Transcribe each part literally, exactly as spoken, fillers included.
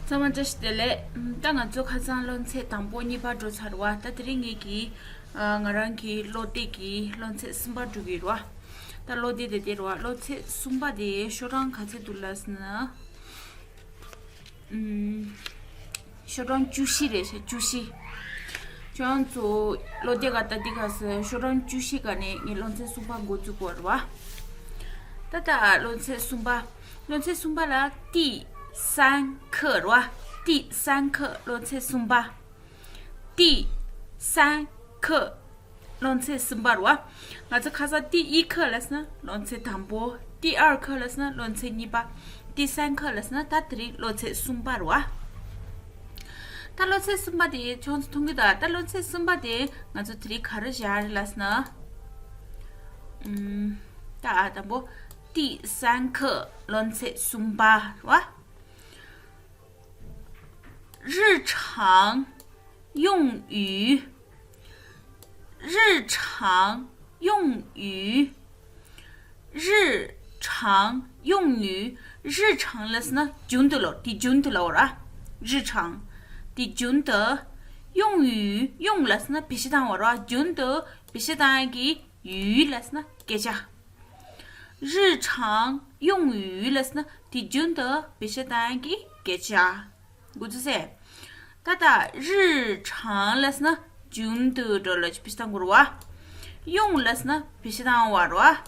ཚང་མ་བཀྲ་ཤིས་བདེ་ལེགས། ད་ང་ཚོ་ཁ་སང་སློབ་ཚན་དང་པོ་གཉིས་པ་འགྲོ་ཚར་བ། ད་དེ་རིང་ངེད་ཀྱི་ཨ་ང་རང་གི་བློ་གཏད་ཀྱི་སློབ་ཚན་གསུམ་པ་འགྲོ་གི་རེད་བ། ད་བློ་གཏད་དེ་དེ་རེད་བ། སློབ་ཚན་གསུམ་པ་དེ་ཤོག་གྲངས་ག་ཚད་འདུག་ལབ་ན། ཨུམ། ཤོག་གྲངས་བཅུ་བཞི་རེད་ཤག་བཅུ་བཞི། ཁྱོད་རང་ཚོ་བློ་གཏད་ག་ད་འདི་ག་ས་ཤོག་གྲངས་བཅུ་བཞི་ག་ནས་ངས་སློབ་ཚན་གསུམ་པ་འགོ་བཙུགས་དགོས་རེད་བ། ད་ད་སློབ་ཚན་གསུམ་པ། སློབ་ཚན་གསུམ་པ་ལ་第三课རེད་བ།第三课སློབ་ཚན་གསུམ་པ། 第三课 སློབ་ཚན་གསུམ་པ་རེད་བ། ང་ཚོ་ཁ་སང་第一课ལབ་ན་སློབ་ཚན་དང་པོ། 第二课ལབ་ན་སློབ་ཚན་གཉིས་པ། 第三课ལབ་ན་ད་དེ་རིང་སློབ་ཚན་གསུམ་པ་རེད་བ། ད་སློབ་ཚན་གསུམ་པ་དེ་ཁྱོད་ཚོ་མཐོང་གི་འདུག་ད་སློབ་ཚན་གསུམ་པ་དེ་ང་ཚོ་དེ་རིང་ག་རེ་བཞག་རེད་ལབ་ན། ཨུམ། ད་དང་པོ་第三课སློབ་ཚན་གསུམ་པ་རེད་བ། 日常用语，日常用语，日常用语，日常ལབ་ན་རྒྱུན་དུ་ལབ། དུས་རྒྱུན་དུ་ལབ་ར། 日常 དུས་རྒྱུན་དུ། 用语 用ལབ་ན་བེད་སྤྱོད་བཏང་བ་ར། རྒྱུན་དུ་བེད་སྤྱོད་བཏང་ཡག་གི 语ལབ་ན་སྐད་ཆ། 日常用语ལབ་ན་དུས་རྒྱུན་དུ་བེད་སྤྱོད་བཏང་ཡག་གི་སྐད་ཆ། འགོ་ཚུགས་སེ། ད་ད་日常ལབ་ན་རྒྱུན་དུ་འགྲོ་ལ་བེད་སྤྱོད་བཏང་དགོས་རེད་བ། 用ལབ་ན་བེད་སྤྱོད་བཏང་བ་རེད་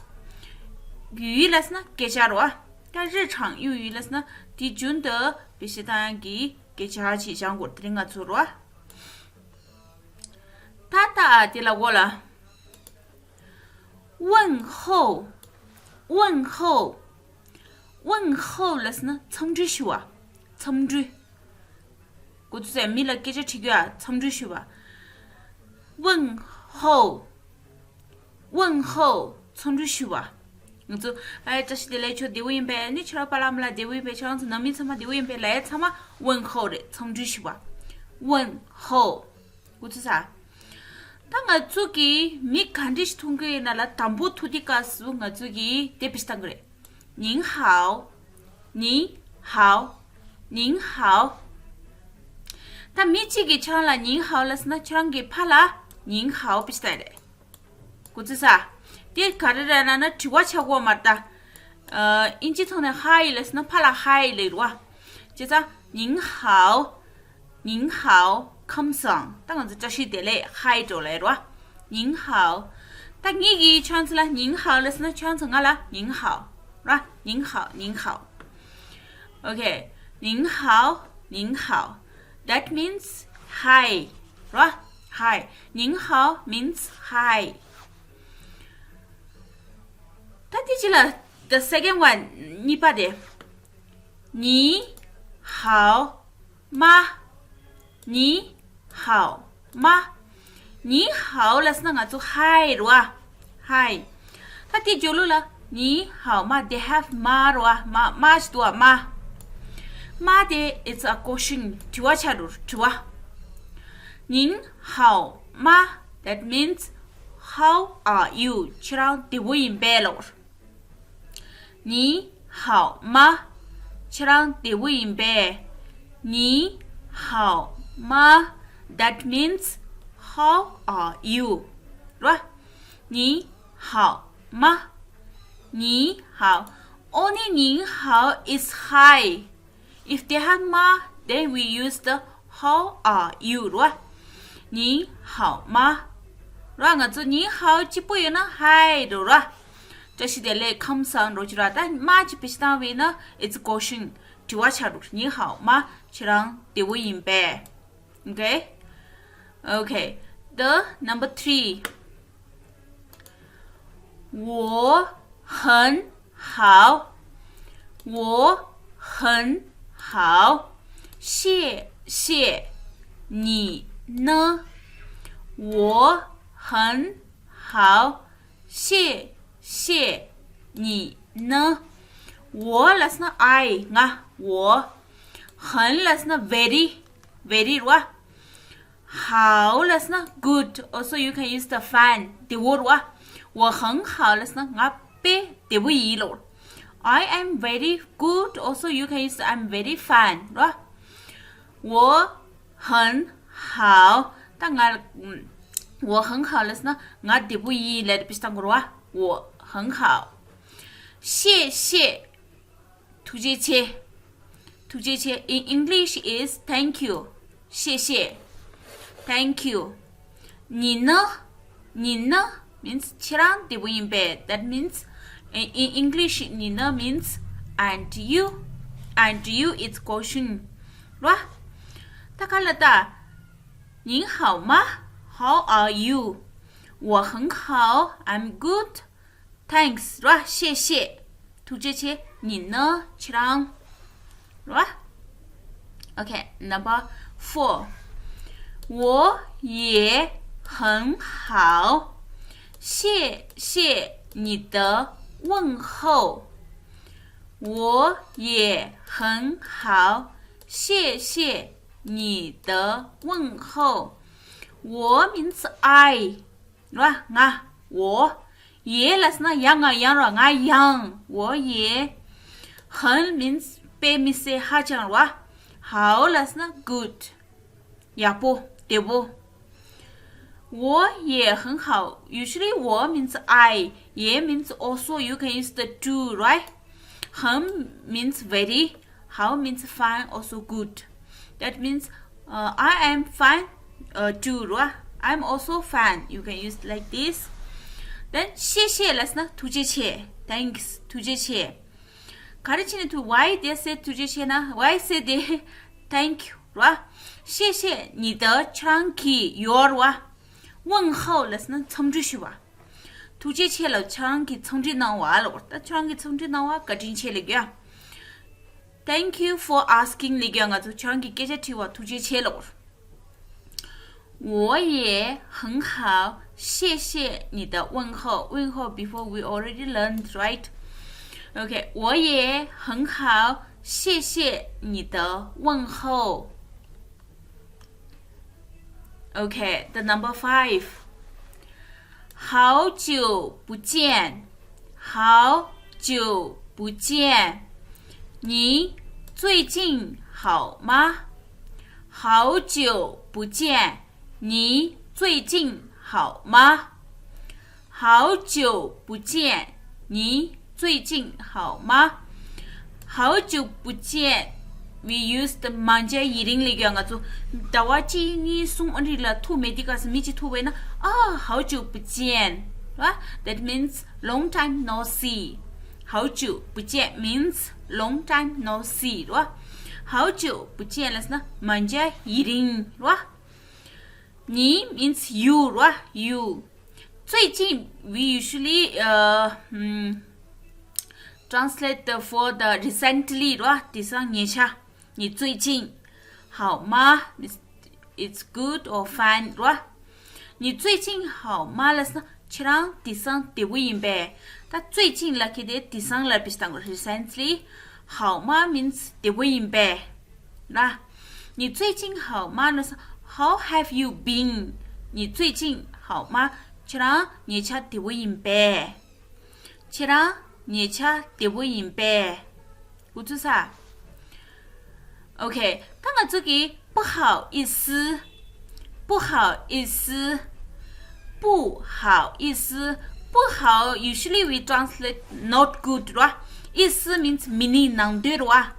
བ། 语ལབ་ན་སྐད་ཆ་རེད་བ། ད་日常用语ལབ་ན་དུས་རྒྱུན་དུ་བེད་སྤྱོད་བཏང་ཡག་གི་སྐད་ཆ་ཅིག་སྦྱང་དགོས་དེ་རིང་ང་ཚོ་རེད་བ། ད་ད་དེ་ལ་གོ་ལ། 问候，问候，问候ལབ་ན་འཚམས་འདྲི་ཞུ་བ། འཚམས་འདྲི། འགོ་ཚུགས་སེ་མི་ལ་སྐད་ཆ་དྲི་རྒྱུ་ཡ་འཚམས་འདྲི་ཞུ་བ། 问候，问候འཚམས་འདྲི་ཞུ་བ། ང་ཚོ་ཨ་བཀྲ་ཤིས་བདེ་ལེགས། ཁྱོད་བདེ་པོ་ཡིན་པས། ནི་ཁྱོད་རང་པཱ་ལགས་ཨ་མ་ལགས་བདེ་པོ་ཡིན་པས། ཁྱོད་རང་ཚོ་ནང་མི་ཚང་མ་བདེ་པོ་ཡིན་པས་ལབ་ཡག་ཚང་མ་问候རེད། འཚམས་འདྲི་ཞུ་བ། 问候། འགོ་ཚུགས་ས། ད་ང་ཚོ་གི་མི་ག་འདྲ་ཞིག་མཐོང་གི་ཡོད་ན་ལ་དང་པོ་ཐུག་དུས་སྐབས་སུ་ང་ཚོ་གི་དེ་བེད་སྤྱོད་བཏང་གི་རེད། 您好，您好，您好། ད་མི་གཅིག་གིས་ཁྱེད་རང་ལ་您好ལབ་ན་ཁྱེད་རང་གིས་ཕར་ལ་您好བེད་སྤྱོད་བཏང་ཡག་རེད། འགོ་ཚུགས་ས། དེ་ག་རེ་རེད་ལབ་ན་དྲི་བ་བྱེད་དགོས་མ་རེད་ད། ཨ་དབྱིན་ཇིའི་ཐོག་ནས་Hi ལབ་ན་ཕར་ལ་Hi ལབ་རེད་བ། བྱས་ཙང་您好། 您好། ཁམས་བཟང་། ད་ང་ཚོ་བཀྲ་ཤིས་བདེ་ལེགས་Hi འགྲོ་ལབ་རེད་བ། 您好། ད་ངེད་ཀྱིས་ཁྱེད་རང་ཚོ་ལ་您好ལབ་ན་ཁྱེད་རང་ཚོ་ང་ལ་您好ར། 您好，您好། Okay། 您好，您好། That means hi ར། Hi། 您好 means hi། ད་དེ་ཅི་ལ། The second one གཉིས་པ་དེ། 你好吗། 你好吗། 你好ལབ་ན་ང་ཚོ་Hi རེད་བ། Hi། ད་དེ་སྦྱོར་ལུགས་ལ་你好吗། དེ་have吗རེད་བ།吗།吗ཞིག་འདུག་བ།吗། 吗དེ་it's a question དྲི་བ་ཆགས་འགྲོ། དྲི་བ། 您好吗། That means how are you། ཁྱེད་རང་བདེ་པོ་ཡིན་པས་ལོ། 你好吗། ཁྱེད་རང་བདེ་པོ་ཡིན་པས། 你好吗། That means how are you ར། 你好吗། 你好。 Only 您好 is hi. If they have 吗 then we use the how are you ར། 你好吗། ར། ང་ཚོ་你好གཅིག་པོ་ཡོད་ན་Hi འགྲོ་ར། བཀྲ་ཤིས་བདེ་ལེགས་ཁམས་བཟང་འགྲོ་གི་ར། ད་吗གཅིག་བེད་སྤྱོད་བཏང་བས་ན་it's question དྲི་བ་ཆགས་འགྲོ། 你好吗། ཁྱེད་རང་བདེ་པོ་ཡིན་པས། Okay? Okay. The number three. 我很好。我很好。谢谢。你呢？我很好。谢谢。你呢？我ལབ་ན་I ང་། 我། 很ལབ་ན་very། Very ར། 好ལབ་ན་good. Also you can use the fine བདེ་པོ་ར། 我很好ལབ་ན་ང་དཔེ་བདེ་པོ་ཡིན་ལོ། I am very good. Also you can use I'm very fine ར། 我很好。ད་ང་ལ་ཨམ། 我很好 ལབ་ན་ང་བདེ་པོ་ཡིན་ལབ་དེ་དཔེ་བཏང་དགོས་རེད་བ། 我很好。谢谢。 ཐུགས་རྗེ་ཆེ། ཐུགས་རྗེ་ཆེ། In English is thank you. 谢谢。Thank you. 你呢？你呢 means ཁྱེད་རང་བདེ་པོ་ཡིན་པས། That means, in, in English, 你呢 means and you? And you is question. རེད་བ། ད་ག་ལ་ད། 您好吗? How are you? 我很好, I'm good. Thanks ར། 谢谢。ཐུགས་རྗེ་ཆེ། 你呢? ཁྱེད་རང་ར། Okay, number four. 我也很好，谢谢你的问候。我也很好，谢谢你的问候。我 means I. ར། ང་། 我། 也 ལབ་ན་ཡང་ང་ཡང་ར། ང་ཡང་། 我也། 很 means དཔེ་མི་སྲིད་ཧ་ཅང་ར། 好 ལབ་ན་good. ཡག་པོ། བདེ་པོ། 我也很好。Usually 我 means I, 也 means also. You can use the 就, right? 很 means very. 好 means fine, also good. That means, uh, I am fine, uh, too, right? I'm also fine. You can use like this. Then 谢谢 ལབ་ན་ཐུགས་རྗེ་ཆེ། Thanks. ཐུགས་རྗེ་ཆེ། ག་རེ་བྱས་ནས་ཐུགས། Why they say ཐུགས་རྗེ་ཆེ་ན། Why say they thank you ར། 谢谢你的 ཁྱེད་རང་གི། your ར། 问候 ལབ་ན་འཚམས་འདྲི་ཞུ་བ། ཐུགས་རྗེ་ཆེ་ལབ་ཁྱེད་རང་གིས་འཚམས་འདྲི་གནང་བ་ལབ། ད་ཁྱེད་རང་གིས་འཚམས་འདྲི་གནང་བ་བཀའ་དྲིན་ཆེ་ལབ་རྒྱུ། Thank you for asking ལབ་རྒྱུ། ང་ཚོ་ཁྱེད་རང་གིས་སྐད་ཆ་དྲིས་པ་ཐུགས་རྗེ་ཆེ་ལབ། 我也很好，谢谢你的问候。问候 before we already learned, right? Okay, 我也很好，谢谢你的问候。 Okay, the number five. 好久不见，好久不见，你最近好吗？好久不见，你最近好吗？ 好久不见，你最近好吗？好久不见, we use the མང་ཆེ་ཡི་རིང་ལབ་རྒྱུ། ང་ཚོ་ཟླ་བ་གཅིག་གཉིས་གསུམ་ཨ་རི་ལ་ཐུག་མེད་དུས་སྐབས་སུ་མི་གཅིག་ཐུག་པ་ཡིན་ན། 啊，好久不见 ར། That means long time no see. 好久不见 means long time no see ར། 好久不见 ལབ་ན་མང་ཆེ་ཡི་རིང་ར། 你 means you ར། you. 最近 we usually, uh, mm, translate the, for the recently ར། དེང་སང་ཉེ་ཆར། 你最近好吗 means it's good or fine ར། 你最近好吗 ལབ་ན་ཁྱེད་རང་དེང་སང་བདེ་པོ་ཡིན་པས། ད་最近 ལབ་མཁན་དེ་དེང་སང་ལ་དཔེ་བཏང་དགོས། recently. 好吗 means བདེ་པོ་ཡིན་པས་ར། 你最近好吗 ལབ་ན། How have you been? 你最近好吗? ཁྱེད་རང་ཉེ་ཆར་བདེ་པོ་ཡིན་པས། ཁྱེད་རང་ཉེ་ཆར་བདེ་པོ་ཡིན་པས། འུ་ཚོ་ས། Okay, ད་ང་ཚོ་གིས 不好意思, 不好意思, 不好意思, 不好 usually we translate not good ར། 意思 means meaning, ནང་དོན་ར།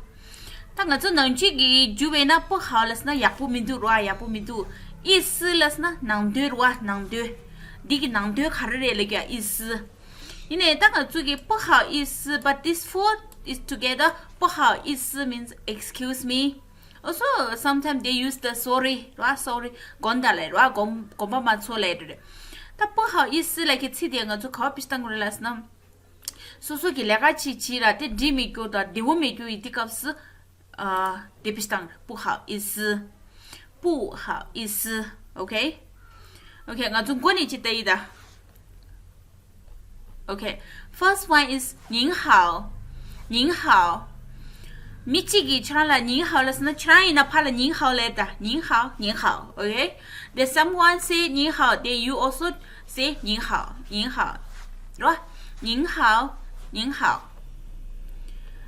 ད་ང་ཚོ་ནང་ཆོས་ཀྱི་རྒྱུ་བས་ན་不好 ལབ་ན་ཡག་པོ་མི་འདུག་ར། ཡག་པོ་མི་འདུག 意思 ལབ་ན་ནང་དོན་ར། ནང་དོན། འདི་གི་ནང་དོན་ག་རེ་རེད་ལབ་ཀྱང་意思། ཡིན་ནའི་ད་ང་ཚོ་གིས 不好意思, but this four is together. 不好意思 means excuse me. Also, sometimes they use the sorry ར། sorry. དགོངས་དག་ལབ་ར། དགོངས་དགོངས་པ་མ་ཚོམ་ལབ་རེད། ད་不好意思 ལབ་མཁན་ཚིག་དེ་ང་ཚོ་ག་པར་དཔེ་བཏང་དགོས་རེད་ལབ་ན། སོ་སོ་གི་ལས་ཀ་ཅིག་བྱས་ར། དེ་འགྲིག་མི་འདུག་དང་བདེ་པོ་མི་འདུག་ཡིན་དུས་སྐབས་སུ། ཨ། དེ་དཔེ་བཏང་། 不好意思། 不好意思། Okay? Okay, ང་ཚོ་མགོ་ནས་ཅིག་བལྟ་ཡིན་ད། Okay, first one is 您好。您好。 མི་གཅིག་གིས་ཁྱེད་རང་ལ་您好 ལབ་ཟེར་ན། ཁྱེད་རང་ཡིན་ན་ཕར་ལ་您好 ལབ་ད། 您好, 您好, okay? Then someone say 您好, then you also say 您好, 您好, ར། 您好, 您好。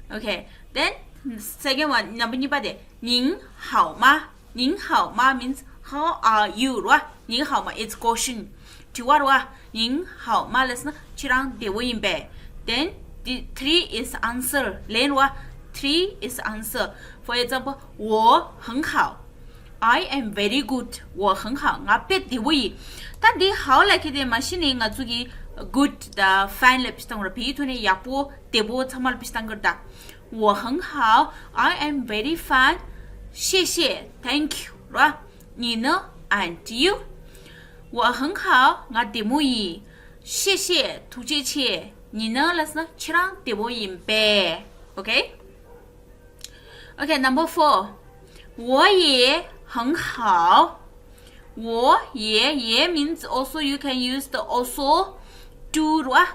Okay, then Second one, number གཉིས་པ་དེ། 您好吗? 您好吗 means how are you ར། 您好吗 is question. དྲི་བ་ར། 您好吗ལབ་ན་ཁྱེད་རང་བདེ་པོ་ཡིན་པས། Then the three is answer. ལན་ར། Three is answer. For example, 我很好. I am very good. 我很好. ང་དཔེ་བདེ་པོ་ཡིན། ད་འདི་how ལབ་ཁྱེད་དེ་མ་གཞི་ནས་ང་ཚོ་གི་good དང་fine ལ་བེད་སྤྱོད་བཏང་གི་ར། བོད་ཡིག་ཐོག་ནས་ཡག་པོ་བདེ་པོ་ཚང་མ་ལ་བེད་སྤྱོད་བཏང་གི་ར་ད། 我很好, I am very fine. 谢谢, thank you ར། 你呢? And you? 我很好, ང་བདེ་མོ་ཡིན། 谢谢, ཐུགས་རྗེ་ཆེ། 你呢ལབ་ན་ཁྱེད་རང་བདེ་པོ་ཡིན་པས། Okay? Okay, number four. 我也很好. 我也, 也 means also, you can use the also too ར།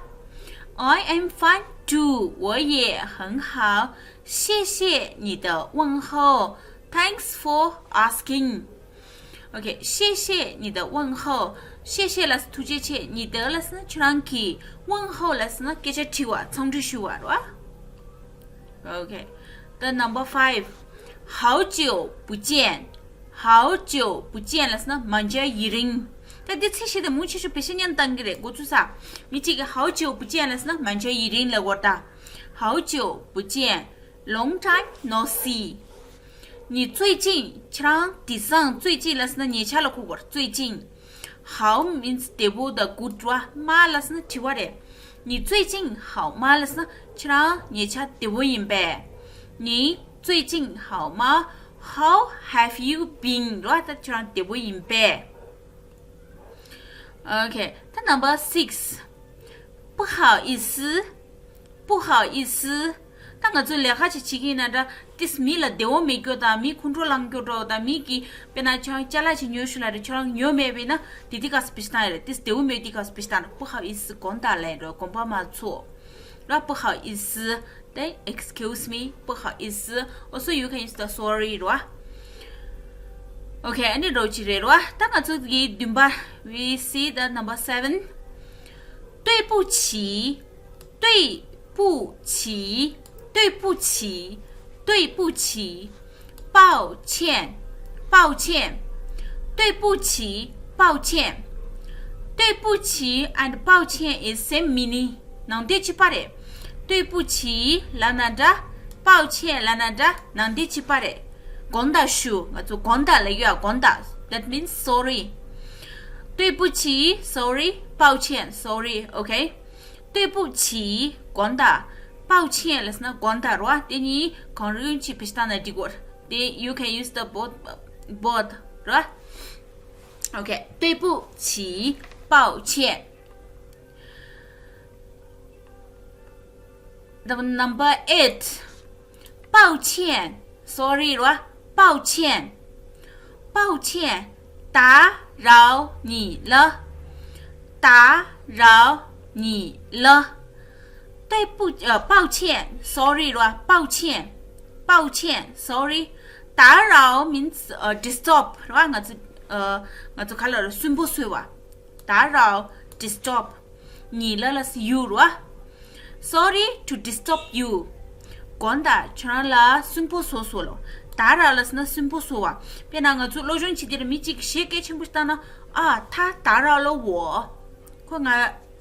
I am fine too. 我也很好。谢谢你的问候。Thanks for asking. Okay, 谢谢你的问候。谢谢ལབ་ན་ཐུགས་རྗེ་ཆེ། 你的ལབ་ན་ཁྱེད་རང་གི། 问候ལབ་ན་སྐད་ཆ་དྲི་བ། འཚམས་འདྲི་ཞུ་བ་ར། Okay. The number five. 好久不见. 好久不见ལབ་ན་མ་མཇལ་ཡུན་རིང་། ད་འདི་ཚིག་བཤད་དེ་མང་ཆེ་ཤོས་བེད་སྤྱོད་ཉན་བཏང་གི་རེད། འགོ་ཚུགས་ས། མི་གཅིག་གིས་好久不见ལབ་ན་མ་མཇལ་ཡུན་རིང་ལབ་དགོས་ར་ད། 好久不见. Long time no see. 你最近, ཁྱེད་རང་དེང་སང་最近ལབ་ན་ཉེ་ཆར་ལ་གོ་དགོས་ར། 最近. 好 means བདེ་པོ་དང་good ར། 吗ལབ་ན་དྲི་བ་རེད། 你最近好吗ལབ་ན་ཁྱེད་རང་ཉེ་ཆར་བདེ་པོ་ཡིན་པས། 你最近好吗? How have you been ར། ད་ཁྱེད་རང་བདེ་པོ་ཡིན་པས། Okay, ད་number six. 不好意思. 不好意思. ད་ང་ཚོ་ལས་ཀ་ཅིག་བྱེད་ཀྱི་ཡིན་ན་འདྲ། ཏིས་མི་ལ་བདེ་པོ་མེད་རྒྱུ་དང་མི་ཁོང་ཁྲོ་ལངས་རྒྱུ་འགྲོ་དང་མི་གིས་དཔེར་ན་ཁྱོད་ཅ་ལག་ཅིག་ཉོས་ཤོག་ལབ་རེད། ཁྱོད་རང་ཉོས་མེད་པས་ན་དེ་དེ་ག་ས་བེད་སྤྱོད་བཏང་ཡོད་རེད། ཏིས་བདེ་པོ་མེད་དེ་ག་ས་བེད་སྤྱོད་བཏང་རེད། 不好意思། དགོངས་དག་ལབ་རེད། དགོངས་པ་མ་ཚོམས་ར། 不好意思. Then excuse me. 不好意思. Also you can use the sorry ར། Okay, ཨ་ནི་རོ་ཅི་རེད་ར། ད་ང་ཚོ་གི་བདུན་པ། We see the number seven. 对不起. 对不起, 对不起, 对不起。抱歉, 抱歉。对不起, 抱歉。对不起 and 抱歉 is same meaning. ནང་དོན་གཅིག་པ་རེད། 对不起 ལབ་ན་འདྲ། 抱歉 ལབ་ན་འདྲ། ནང་དོན་གཅིག་པ་རེད། དགོངས་དག་ཞུ། ང་ཚོ་དགོངས་དག་ལབ་ཡོད། དགོངས་དག that means sorry. 对不起, sorry. 抱歉, sorry. Okay. 对不起, དགོངས་དག. 抱歉 ལབ་ན་དགོངས་དག་རེད་བ། དེ་གཉིས་གང་རུང་གཅིག་བེད་སྤྱོད་བཏང་ན་འགྲིག་གི་རེད། དེ་you can use the both, both རེད་བ། Okay, 对不起, 抱歉. The number eight. 抱歉, sorry རེད་བ། 抱歉, 抱歉, 打扰你了, 打扰你了。对不，呃，抱歉, sorry རེད་བ། 抱歉, 抱歉, sorry. 打扰 means, uh, disturb རེད་བ། ང་ཚོ, uh, ང་ཚོ་ག་ལ་རེད། སུན་པོ་བཟོས་བ། 打扰, disturb. 你了 ལབ་ན་you རེད་བ། Sorry to disturb you. དགོངས་དག་ཁྱོད་རང་ལ་སུན་པོ་བཟོས་སོང་ལབ། 打扰 ལབ་ན་སུན་པོ་བཟོས་བ། དཔེར་ན་ང་ཚོ་སློབ་སྦྱོང་བྱེད་དུས་མི་གཅིག་གིས་གཞས་སྐད་ཆེན་པོ་བཏང་ན། 啊，他打扰了我. ཁོ་ང་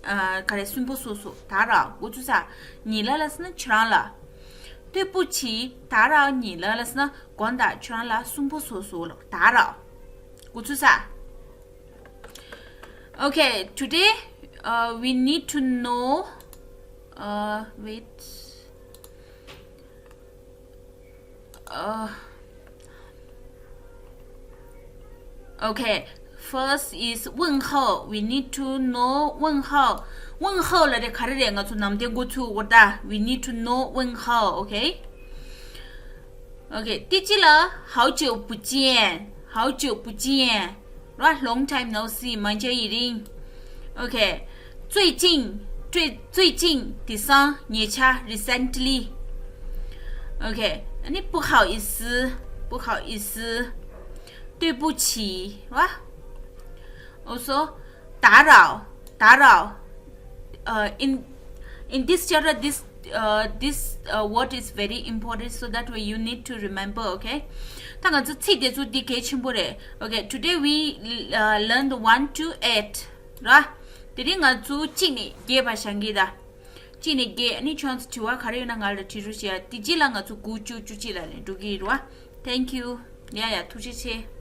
ཨ་ག་རེ་སུན་པོ་བཟོས་སོང་། 打扰. འགོ་ཚུགས་ས། 你了 ལབ་ན་ཁྱོད་རང་ལ། 对不起，打扰你了 ལབ་ན་དགོངས་དག་ཁྱོད་རང་ལ་སུན་པོ་བཟོས་སོང་ལབ། 打扰. འགོ་ཚུགས་ས། Okay, today, uh, we need to know, uh, wait. Uh, okay, first is 问候. We need to know 问候. 问候 ལབ་དེ་ག་རེ་རེད། ང་ཚོ་ནམ་རྒྱུན་འགོ་ཚུགས་དགོས་ད། We need to know 问候, okay? Okay, 第一ལ 好久不见, 好久不见ར། Long time no see, མ་མཇལ་ཡུན་རིང་། Okay, 最近, 最, 最近, དེང་སང་། ཉེ་ཆར, recently. Okay, ཨ་ནི་不好意思, 不好意思。对不起ར། Also, 打扰, 打扰. Uh, in, in this chapter, this uh, this uh, word is very important, so that way you need to remember, okay? ད་ང་ཚོ་ཚིག་དེ་ཚོ་འདི་གལ་ཆེན་པོ་རེད། Okay, today we uh, learned one to eight ར། དེ་རིང་ང་ཚོ་གཅིག་ནས་བརྒྱད་བར་སྦྱང་གི་ད། གཅིག་ནས་བརྒྱད། ཨ་ནི་ཁྱོད་ཚོ་དྲི་བ་ག་རེ་ཡོད་ན་ང་ལ་དྲི་རོགས་བྱེད་ཡ། དེ་རྗེས་ལ་ང་ཚོ་དགུ་བཅུ་བཅུ་གཅིག་ལ་ལན་འགྲོ་གི་རེད་བ། Thank you. ཡ་ཡ། ཐུགས་རྗེ་ཆེ།